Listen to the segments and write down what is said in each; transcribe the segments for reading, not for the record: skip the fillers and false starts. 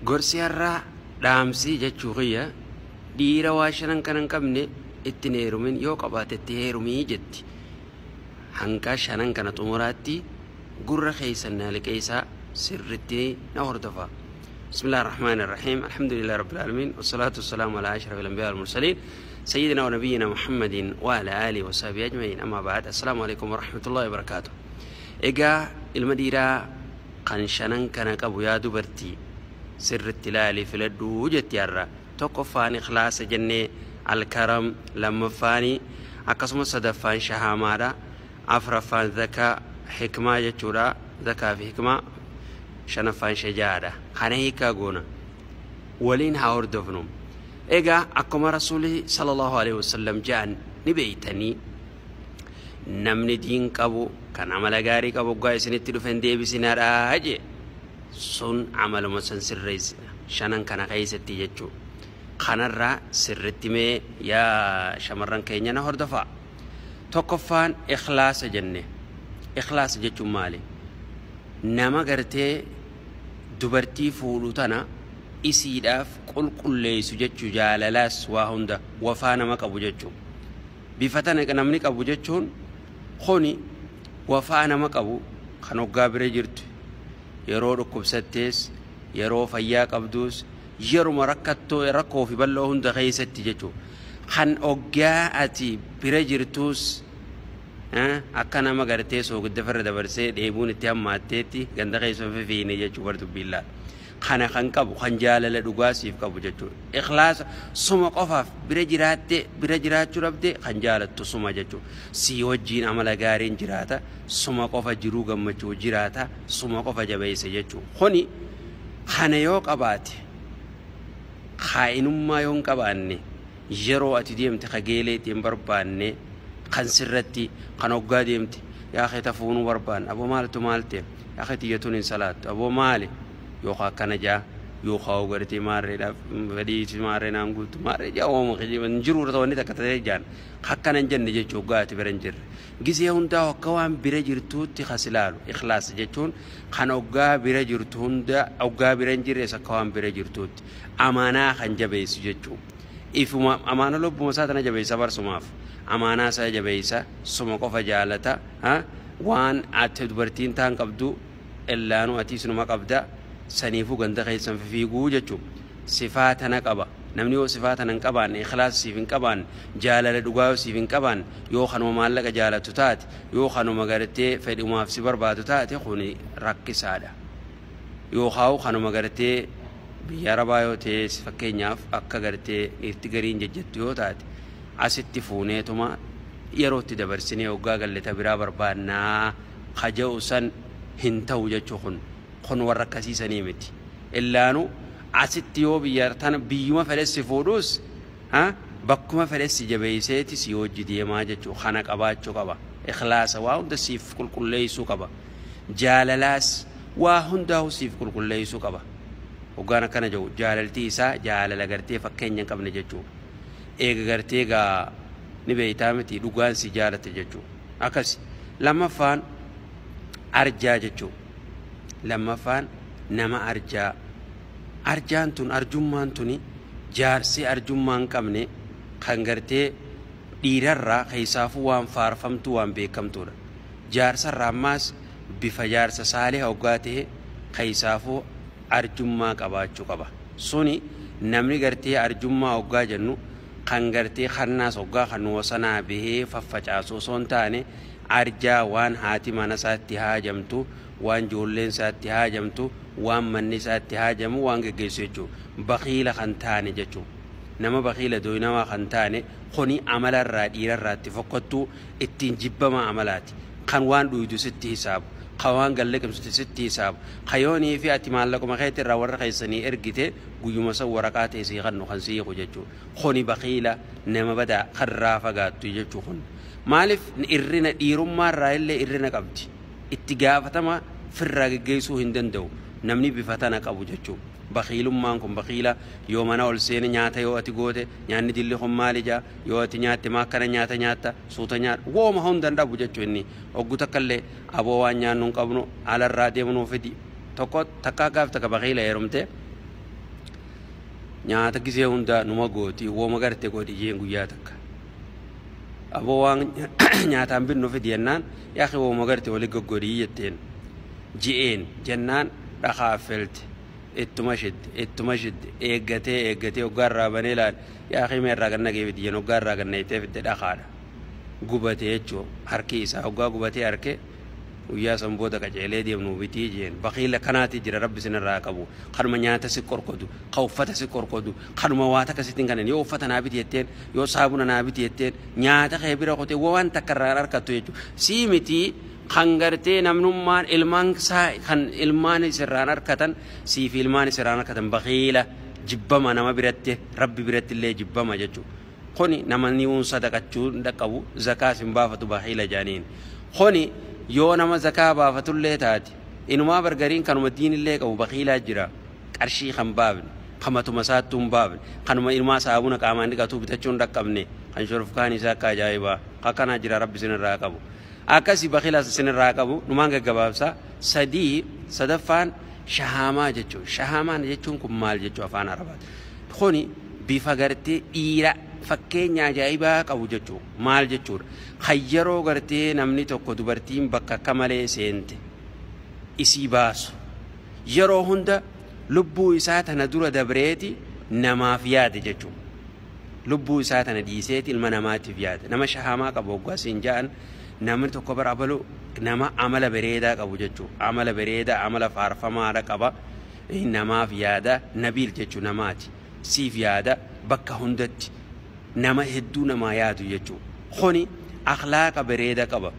Gorsi har'aa dhaamsi jechuu kiyya dhiira waa shanan kana hin qabne itti hin heerumin yoo qabaate itti heerumii jetti. Hanga shanan kana xumuraatti gurra keessan na liqeessaa sirritti na hordofa. بسم الله الرحمن الرحيم الحمد لله رب العالمين والصلاة والسلام على أشرف الأنبياء والمرسلين سيدنا ونبينا محمد وعلى آله وصحبه أجمعين أما بعد السلام عليكم ورحمة الله وبركاته. Egaa ilma dhiiraa kan shanan kana qabu yaa dubartii sirritti ilaalii filadhuu jetti har'a. Tokkoffaan ikhlaasa jennee alkaram lammaffaanii akkasumas sadaffaan shahaamaadha afraffaan zakaa hikmaa jechuudha zakaa fi hikmaa shanaffaan shajaadha. Kana hiikaa goona waliin haa hordofnu. Egaa akkuma rasuulli sallallahu alaihi wasallam jedhan ni beeytanii namni diin qabu kan amala gaarii qabu hoggaa isinitti dhufe hin deebisinaadha jee sun amaluma san sirreessina shanan kana keessatti jechuu kanarraa sirritti mee yaa shamarran keenya na hordofaa. Tokkoffaan ikhlaasa jenne. Ikhlaasa jechuun maali? Nama gartee dubartii fuudhu tana isiidhaaf qulqulleessu jechuu jaalalaas waa hunda wafaa nama qabu jechuu bifa tana namni qabu jechuun kuni wafaa nama qabu kan hoggaa bira jirtu yeroo dhukkubsattees yeroo fayyaa qabduus yeruma rakkattoo rakkoo fi bal'oo hunda keessatti jechuu kan hoggaa ati bira jirtuus akka nama gartee soogidda farra dabarsee dheebuun itti hammaatteetti ganda keessa fifiine jechuu bar dubbiillaa. Kana kan qabu kan jaalala dhugaa siif qabu jechuudha. Ikhlaasa suma qofaaf bira jiraatte bira jiraachuu dhabde kan jaalattu suma jechuudha. Si wajjiin amala gaariin jiraata suma qofa jiruu gammachuu jiraata suma qofa jabeessa jechuudha. Kuni kana yoo qabaate kaa'inummaa yoo hin qabaanne yeroo ati deemte kageelee itti hin barbaanne kan sirratti kan hoggaa deemte yaa keeta fuunuu barbaanne aboo maaltu maal ta'e yaa keeti iyyatuun hin salaattu aboo maali yookaan akkana jaa yookaan gartee maarreedhaaf fedhii maarree naan guutu maarree jaa ooma hin jiru irra wanni takka ta'ee jaan akkana hin jenne jechuu hoggaa ati bira hin jirre gisee hundaa akka waan bira jirtuutti kas ilaalu ikhlaas jechuun kan hoggaa bira jirtu hunda hoggaa bira hin jirres akka waan bira jirtuutti amaanaa kan jabeessu jechuu ifuma amaana lubbuma isaa tana jabeessa barsumaaf amaanaa isaa jabeessa suma qofa jaalata waan ati dubartiin taan qabdu illaanuu ati sunuma qabda saniifuu ganda keessan fiiguu jechuun sifaa tana qaba. Namni yoo sifaa tana hin qabaanne ikhlaasa siif hin qabaanne jaalala dhugaa yoo siif hin qabaanne yoo kanuma maallaqa jaalatu taate yoo kanuma gartee fedhumaaf si barbaadu taate kuni rakkisaadha. Yookaan kanuma gartee biyya arabaa yoo ta'e fakkeenyaaf akka gartee dhiirti gariin jejjettu yoo taate asitti fuuneetuma yerootti dabarsinee hoggaa galleta biraa barbaannaa kaja'u san hin ta'u jechuu kun warra akkasiisanii miti. Illaanuu asitti yoo biyya tana biyyuma fedhes si fuudhus bakkuma fedhes si jabeesseeti si hojii deemaa jechuu kana qabaachuu qaba. Ikhlaasa waa hunda siif qulqulleessuu qaba. Jaalalaas waa hundaa'u siif qulqulleessuu qaba. Hoggaan akkana jedhu jaalaltii isaa jaalala gartee fakkeenya hin qabne jechuudha. Eega gartee gaa ni beeytaa miti dhugaan si jaalate jechuudha. Akkas lammaffaan arjaa jechuudha. Lammaffaan nama arjaa. Arjaan tun arjummaan tuni jaarsi arjummaa hin qabne kan gartee dhiirarraa keessaafuu waan faarfamtu waan beekamtuudha. Jaarsarraa ammaas bifa jaarsa saalee hoggaa ta'e keessaafuu arjummaa qabaachuu qaba. Suni namni gartee arjummaa hoggaa jennu kan gartee hannaas hoggaa kan wasanaa bahee faffacaasu osoo hin taane arjaa waan haati mana isaatti haajamtu waan ijoolleen isaatti haajamtu waan manni isaatti haajamu waan geggeessu jechuudha. Baqiila kan taane jechuudha. Nama baqiila doynamaa kan taane kuni amalarraa dhiirarraa itti fokkottuu ittiin jibbamaa amalaati. Kan waan dhuydu sitti hisaabu. Kan waan galleqimsitu sitti hisaabu. Kayoonii fi ati maallaquma keetti irraa warra keessanii ergite guyyuma san waraqaa ta'e sii kannu kan siiqu jechuudha. Kuni baqiila nama badaa karraa fagaattu jechuu kun. Maaliif irrina dhiirummaarraa illee irrina qabdi. Itti gaafatama firraa geggeessuu hin danda'u. Namni bifa tana qabu jechuudha. Baqiilummaan kun baqiila yoo mana ol seene nyaata yoo ati goote nyaanni dilli kun maali jaa yoo ati nyaatte maa akkana nyaata nyaatta suuta nyaata wooma hunda hin dhabu jechuu inni oggu takka illee aboo waan nyaannu hin qabnu alarraa deemnuu fidi tokko takkaa gaaf takka baqiila heerumte Nyaata gisee hundaa numa gooti wooma garte godhi jeen guyyaa takka. Aboo waan nyaataan binnu fidi jennaan yaaqi wooma garte wali goggodhii jetteen. Ji'een jennaan dhakaa affelte ittuma shidde eeggatee hoggaa irraa banee laal yaaqi mee irraa ganna fidi jeen hoggaa irraa ganna ittee fidde dhakaadha. Gubatee jechuu harki isaa hoggaa gubatee harke guyyaa san booda qaceelee deemnu bitii jeen baqiila kanaati jira rabbi sinirraa qabu kanuma nyaata si qorqodu ka uffata si qorqodu kanuma waa takka sittiin kanan yoo uffata naa biti jetteen yoo saabuna naa biti jetteen nyaata kee bira qotee waan takka irraa harkattu jechuudha sii miti kan gartee namnummaan ilmaan isaa kan ilmaan isirraan harkatan siif ilmaan isirraan harkatan baqiila jibbama nama biratti rabbi biratti illee jibbama jechuudha kuni nama ni'uun sadaqachuu hin dhaqqabu zakaas hin baafatu baqiila jaaniin kuni yoo nama zakaa baafatullee taate inumaa bargariin kanuma diinillee qabu baqiilaa jira qarshii kan baafne kamatuma isaattuu hin baafne kanuma ilmaa saabuna qaamaan dhiqatuu bitachuu hin dhaqqabne kan shorofkaan isaa akka ajaa'ibaa akkanaa jira rabbi sinirraa qabu akkasii baqiilaa sinirraa qabu numaan gaggabaabsaa sadii sadaffaan shahaamaa jechuun shahaamaan jechuun kun maal jechuu afaan arabaati kuni bifa gartee dhiira fakkeenya ajaa'ibaa qabu jechuu maal jechuudha kan yeroo gartee namni tokko dubartiin bakka akka malee seente isii baasu yeroo hunda lubbuu isaa tana dura dabreeti namaaf yaade jechuu lubbuu isaa tana dhiiseeti ilma namaatiif yaade nama shahaamaa qabu hoggaa siin ja'an namni tokko bara abalu nama amala bareedaa qabu jechuu amala bareedaa amala faarfamaadha qaba namaaf yaada nabiil jechuu namaati siif yaada bakka hundatti nama hedduu namaa yaadu jechuudha. Kuni akhlaaqa bareeda qaba.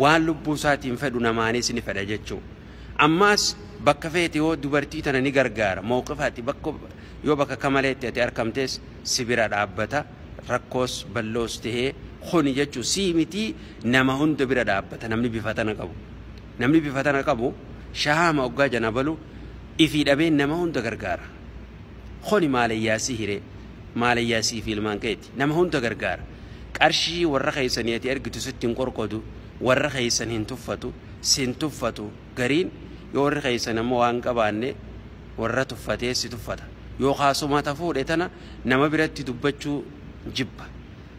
Waan lubbuu isaatiin fedhu namaanis ni fedha jechuudha. Ammaas bakka feete yoo dubartii tana ni gargaara. Mawqifaatti bakka yoo bakka kamaleetti ati argamtes si bira dhaabbata. Rakkoos balloos tahee kuni jechuun sii miti nama hunda bira dhaabbata namni bifa tana qabu. Namni bifa tana qabu shahaama hoggaa jana balu ifii dhabeen nama hunda gargaara. Kuni maalayyaa si hiree. Maalayyaa siif ilmaan keeti nama hunda gargaara qarshii warra keessanii ati argitu sitti hin qorqodu warra keessan hin tuffatu sin tuffatu gariin yoo warri keessan ammoo waan qabaanne warra tuffatee si tuffata yoo kaasuma fuudhe tana nama biratti dubbachuu jibba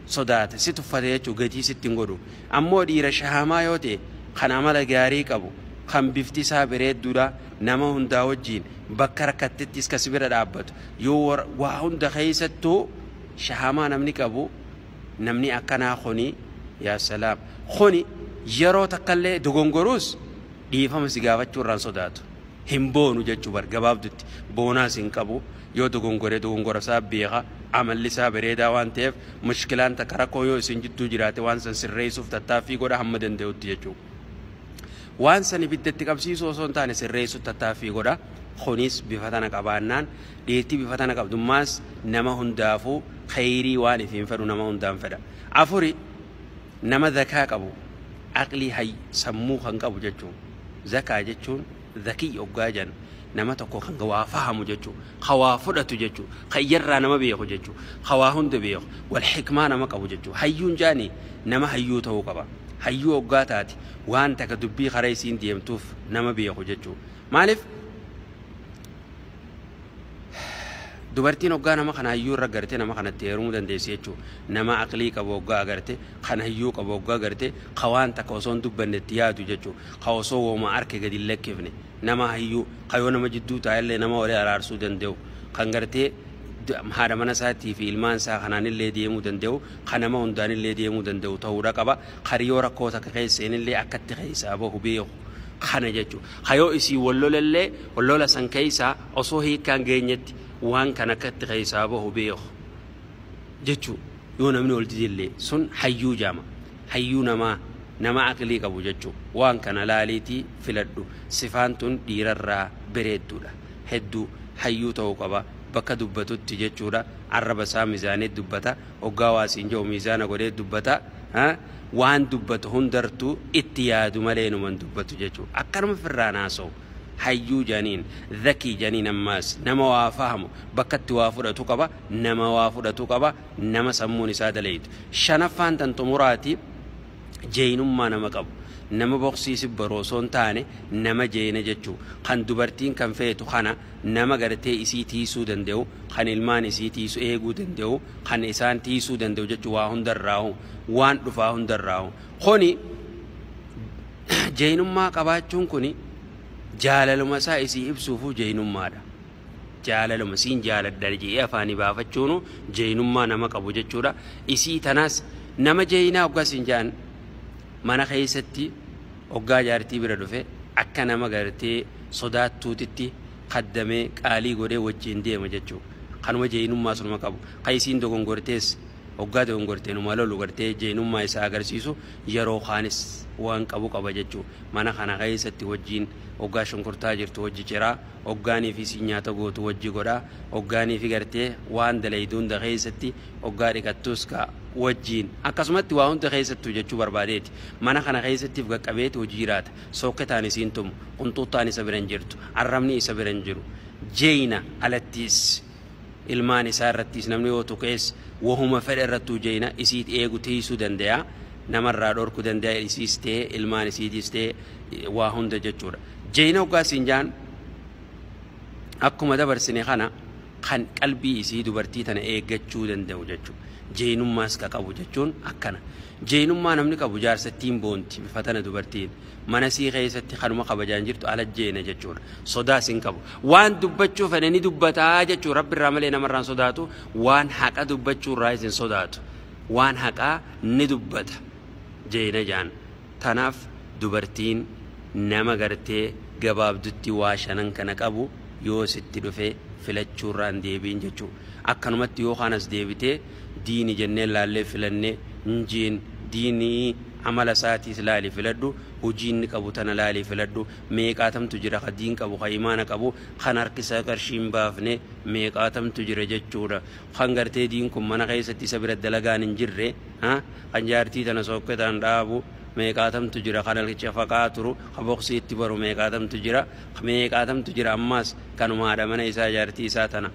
sodaata si tuffate jechuu gatii sitti hin godhu ammoo dhiira shahaamaa yoo ta'e kan amala gaarii qabu kan bifti isaa bareedduudha nama hundaa wajjiin bakka rakkattettis kasi bira dhaabbatu yoo waa hunda keessattuu shahamaa namni qabu namni akkanaa kuni yaa salaam kuni yeroo takkallee dogongoruus dhiifama si gaafachuu irraan sodaatu hin boonu jechuu bar gabaabdutti boonaas hin qabu yoo dogongore dogongora isaa beeka amalli isaa bareedaa waan ta'eef mushkilaan takka rakkoo yoo isin jidduu jiraate waan san sirreessuuf tattaaffii godha hamma danda'utti jechuudha. Waan san ibiddatti qabsiisuu osoo hin taane sirreessuuf tattaaffii godha. Kunis bifa tana qabaannaan dhiirti bifa tana qabdummaas nama hundaafuu khayrii waan ifiin fedhu nama hundaan fedha. Afuri nama zakaa qabu aqlii hay sammuu kan qabu jechuun zakaa jechuun zakii hoggaa jennu nama tokko kan waa fahamu jechuun kan waa fudhatu jechuun kan iyyarraa nama beeku jechuun kan waa hunda beeku wal xikmaa nama qabu jechuun hayyuun jaanii nama hayyuu ta'uu qaba. Hayyuu hoggaa taate waan takka dubbii karaa isiin deemtuuf nama beeku jechuudha. Maaliif dubartiin hoggaa nama kana hayyuu irra garte nama kanatti heerumuu dandeessi jechuudha. Nama aqlii qabu hoggaa agarte kan hayyuu qabu hoggaa agarte ka waan takka osoo hin dubbanne itti yaadu jechuudha. Ka osoo wooma harka gadi hin lakkifne nama hayyuu ka yoo nama jidduu taa'ellee nama walii araarsuu danda'u kan gartee haadha mana isaatii fi ilmaan isaa kanaanillee deemuu danda'u kan nama hundaanillee deemuu danda'u ta'uudha qaba. Kariyoo rakkoo takka keesseenillee akkatti keessaa bahu beeku kana jechuudha. Hayoo isii wallolallee wallola san keessaa osoo hiikkaan geenyetti waan kana akkatti keessaa bahu beeku jechuudha. Yoo namni ol didillee sun hayyuu jaama. Hayyuu namaa nama aqlii qabu jechuudha. Waan kana laaliitii filadhu. Sifaan tun dhiirarraa bareedduudha. Hedduu hayyuu ta'uu qaba. Bakka dubbatutti jechuudha. Arraba isaa miizaanee dubbata. Hoggaa waasiin jiru miizaana godhee dubbata. Waan dubbatu hundartuu itti yaadu malee numan dubbatu jechuudha. Akkanuma firraa naasa'u. Hayyuu janiin, zakii janiin ammaas nama waa fahamu bakkatti waa fudhatu qaba, nama waa fudhatu qaba, nama sammuun isaa daleeytu. Shanaffaan tan xumuraati jeenummaa nama qabu. Nama boqsiisi baroo osoo hin taane nama jeena jechuu kan dubartiin kan feetu kana nama gartee isii tiisuu danda'u kan ilmaan isii tiisu eeguu danda'u kan isaan tiisuu danda'u jechuu waa hundarraahu waan dhufaa hundarraahu kuni jeenummaa qabaachuun kuni jaalaluma isaa isii ibsuufuu jeenummaadha. Jaalaluma siin jaaladha jedhee afaanii baafachuunu jeenummaa nama qabu jechuudha. Isii tanaas nama jeenaa hoggaa siin jaan mana keessatti hoggaa jaartii bira dhufe akka nama gartee sodaattuutitti kaddamee qaalii godhee wajjin deema jechuudha. Kanuma jeenummaa sunuma qabu. Kan isiin dogongortees hoggaa dogongortee numa lolu gartee jeenummaa isaa agarsiisu yeroo kaanis waan qabu qaba jechuudha. Mana kana keessatti wajjin hoggaa shunkurtaa jirtu wajji ciraa, hoggaanii fi siin nyaata gootu wajji godhaa, hoggaanii fi gartee waan dalaydu hunda keessatti hoggaa dhiqattus ka wajjiin akkasumatti waa hunda keessattuu jechuu barbaadeeti. Mana kana keessattiif qaqqabeeti hojii jiraata. Sokketaan isiin tumu, qunxuuttaan isa bira hin jirtu, arrabni isa bira hin jiru. Jeeyina alattiis ilmaan isaa irrattis namni yoo tuqees wahuma fedhe irrattuu jeeyina isiit eegu tiisuu danda'a. Namarraa dhorkuu danda'a isiis ta'e ilmaan isiitis ta'e waa hunda jechuudha. Jeeyina hoggaa siin jaan akkuma dabarsine kana kan qalbii isii dubartii tana eeggachuu danda'u jechuudha. Jeenummaas ka qabu jechuun akkana. Jeenummaa namni qabu jaarsattiin boonti bifa tana dubartiin. Mana sii keessatti kanuma kabajaan jirtu ala jeena jechuudha. Sodaas hin qabu. Waan dubbachuu fedhe ni dubbataa jechuudha. Rabbi irraa malee namarraan sodaatu. Waan haqa dubbachuu irraa isin sodaatu. Waan haqaa ni dubbata. Jeena jaan. Tanaaf dubartiin nama gartee gabaabdutti waa shanan kana qabu yoo sitti dhufe filachuurraan deebiin jechuudha. Akkanumatti yoo kanas deebitee diini jennee laallee filannee injiin diinii amala isaatiis laalii filadhu, hojii inni qabu tana laalii filadhu, meeqaatamtu jira ka diin qabu ka imaana qabu kan harkisaa qarshii hin baafne meeqaatamtu jira jechuudha. Kan gartee diin kun mana keessatti isa bira dalagaan hin jirre kan jaartii tana sokketaan dhaabu meeqaatamtu jira kan halkicha faqaa turu ka boqsii itti baru meeqaatamtu jira meeqaatamtu jira ammaas kanuma haadha mana isaa jaartii isaa tana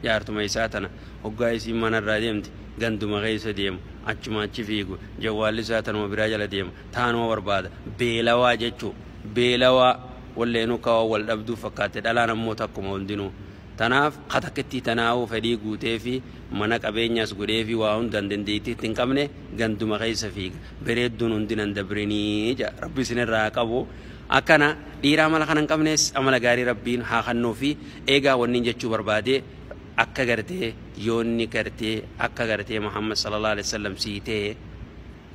jaartuma isaa tana hoggaa isiin manarraa deemti ganduma keessa deemu achuma achi fiigu jawwaalli isaa tanuma biraa jala deema taanuma barbaada beelawaa jechuu beelawaa walleenuu kawaa wal dhabduu fakkaate dhalaan ammoo takkuma hundinuu. Tanaaf katakkitti tanaa'uu fedhii guutee fi mana qabeenyaas godhee fi waa hundaan dandeettii hin qabne ganduma keessa fiiga bareedduun hundinan dabrinii jedha rabbi isinirraa qabu. Akkana dhiira amala kana hin qabnes amala gaarii rabbiin haa kennuu fi eegaa wanni jechuu barbaade akka gartee yoonni gartee akka gartee Muhammad sallallahu alaihi wasallam sii ta'e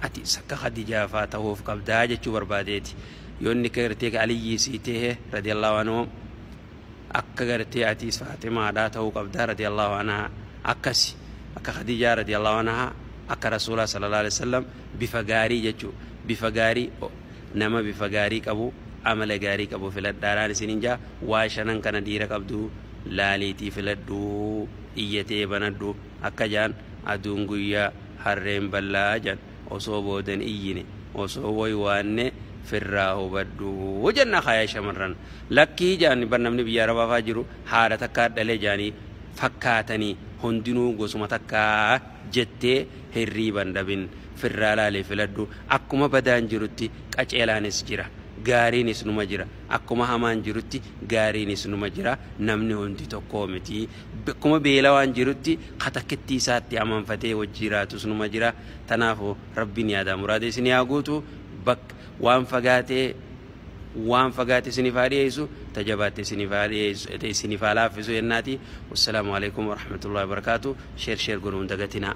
ati sakka Khadijaa faa ta'uuf qabdaa jechuu barbaadeeti. Yoonni gartee Aliyyii sii ta'e radiyallahu anhu akka gartee ati Faatimaadhaa ta'uu qabdaa radiyallahu anha akkasi akka Khadijaa radiyallahu anha akka Rasuulaa sallallahu alaihi wasallam bifa gaarii jechuu bifa gaarii nama bifa gaarii qabu amala gaarii qabu filadhaadhaan isiniin jaa waa shanan kana dhiira qabdu laaliitii filadhuu iyyatee banadhu akka jaan aduun guyyaa harreen bal'aa jaan osoo boodan iyyine osoo woy waanne firraa hubadhu jenna kaayaa shamarran lakkii jaan bar namni biyya arabaa faa jiru haadha takkaa dhalee jaanii fakkaatanii hundinuu gosuma takkaa jettee hirriiban dhabin firraa laalee filadhu akkuma badaan jirutti qaceelaanis jira gaariinis numa jira akkuma hamaan jirutti gaariinis numa jira namni hundi tokko miti akkuma beelawaan jirutti katakkitti isaatti amanfatee wajji jiraatus numa jira. Tanaafuu rabbiin yaadaa muraada isin haa guutu bakka waan fagaatee isiniif haa dhiyeessu tajabaattee isiniif haa laaffisu jennaati. Wassalaamu alaikum warahmatullahi wabarakaatu. Sheer sheer godhuun dagatinaa.